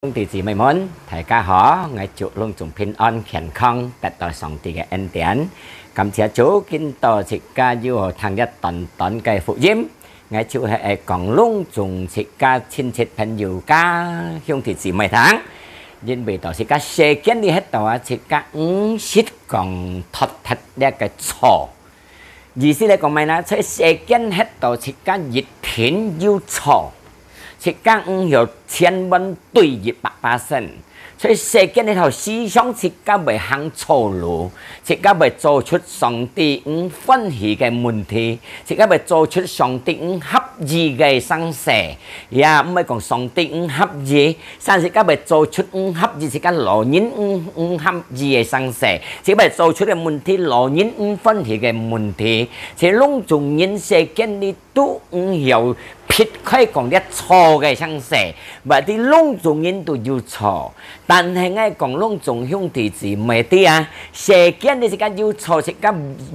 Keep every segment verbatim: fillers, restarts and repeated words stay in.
兄弟姊妹們，大家好，𠊎祝攏總平安健康，得到上帝个恩典。感謝主，今到自家又好聽一段段个福音。𠊎就係愛講攏總自家親戚朋友家兄弟姊妹聽，因為到自家世間裡歇到啊，自家毋識講脫忒這个錯。意思來講麼个呢？在世間歇到自家一定有錯，自家毋曉千萬對一百巴仙。在世間裡頭，時常自家會行錯路，自家會做出上帝毋歡喜个問題，自家會做出上帝毋合意个生事，也毋係講上帝毋合意， 但自家會做出毋合意，自家老人毋，毋合意个生事，自家會做出个問題，老人毋歡喜个問題，這攏總人世間裡都毋曉撇開講這錯个生事，或者攏總人都有錯。但係𠊎講攏總兄弟姊妹知啊，世間裡自家有錯，自家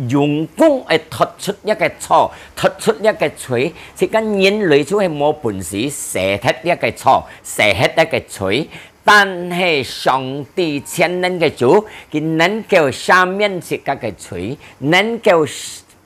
用功愛脫出這个錯，脫出這个罪，自家人類就係無本事洗忒這个錯，洗忒這个罪。 但係上帝全能个主，佢能夠赦免自家个罪，能夠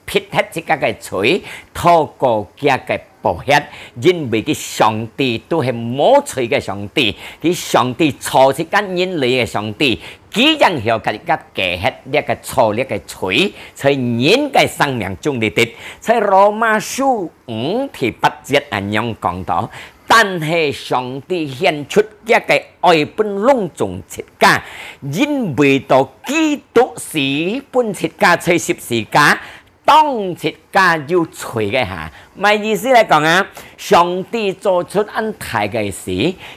撇忒自家个罪，透過佢个寶血，因為佢上帝都係無罪个上帝，佢上帝造自家人類个上帝，佢正曉自家解忒這个錯，這个罪，在人个生命中裡底，在羅馬書五第八節恁樣講到， 但係上帝顯出佢个愛分攏總自家，因為到基督死分自家在十字架，當自家有罪个下。麼个意思來講啊？上帝做出恁大个事，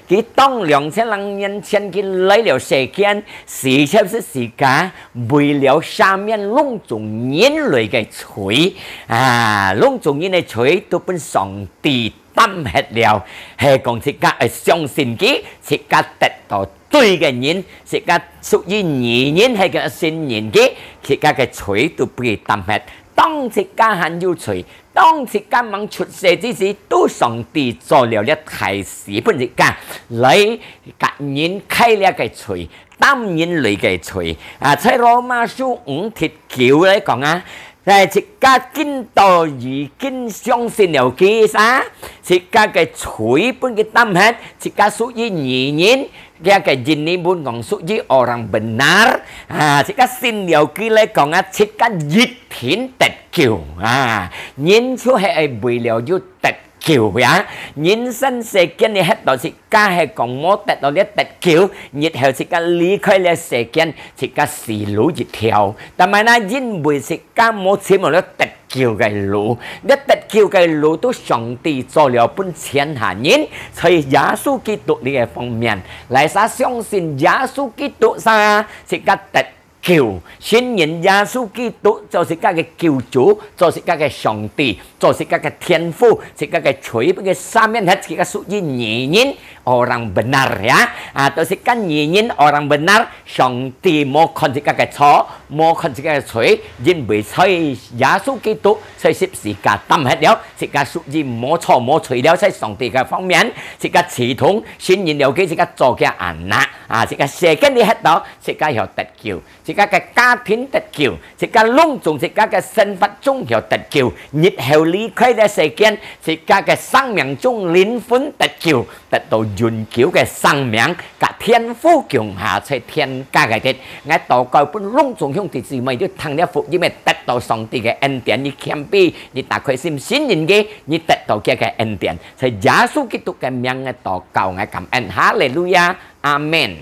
佢當兩千零年前佢來了世間，死在十字架，為了赦免攏總人類个罪。啊，攏總人个罪都分上帝 擔忒了，係講自家愛相信佢，自家得到罪个人，自家屬於義人，係个信人佢，自家个罪都分佢擔忒。當自家還有罪，當自家吂出世之時，都上帝做了這大事分自家，來佮人開這个罪，擔人類个罪。啊，在羅馬書五第九來講啊， 在自家今到已經相信了佢啥，自家个罪分佢擔忒，自家屬於義人，這个印尼文講屬於orang benar，啊，自家信了佢來講啊，自家一定得救啊。人就係愛為了有得救呀，人生世間裡歇到自家係講無得到這得救，日後自家離開這世間，自家死路一條。但係呢，因為自家無尋到這得救个路，這得救个路都上帝做了分全下人，在耶穌基督這个方面，來儕相信耶穌基督儕，自家得救。信認耶穌基督做自家个救主，做自家个上帝，做自家个天父，自家个罪分佢赦免忒，自家屬於義人，orang benar呀。啊，都係講義人，orang benar，上帝無看自家个錯，無看自家个罪，因為在耶穌基督在十字架擔忒了，自家屬於無錯無罪了，在上帝个方面，自家自動信認了佢，自家做佢anak，啊，自家世間裡歇到，自家曉得救。 自家个家庭得救，自家攏總自家个生活總曉得救，日後離開這世間，自家个生命中靈魂得救，得到永久个生命，佮天父共下在天家个地。𠊎禱告分攏總兄弟姊妹，你聽了福音个，得到上帝个恩典，你謙卑，你打開心信認佢，你得到佢个恩典。在耶穌基督个名个禱告，𠊎感恩。哈利路亞，阿門。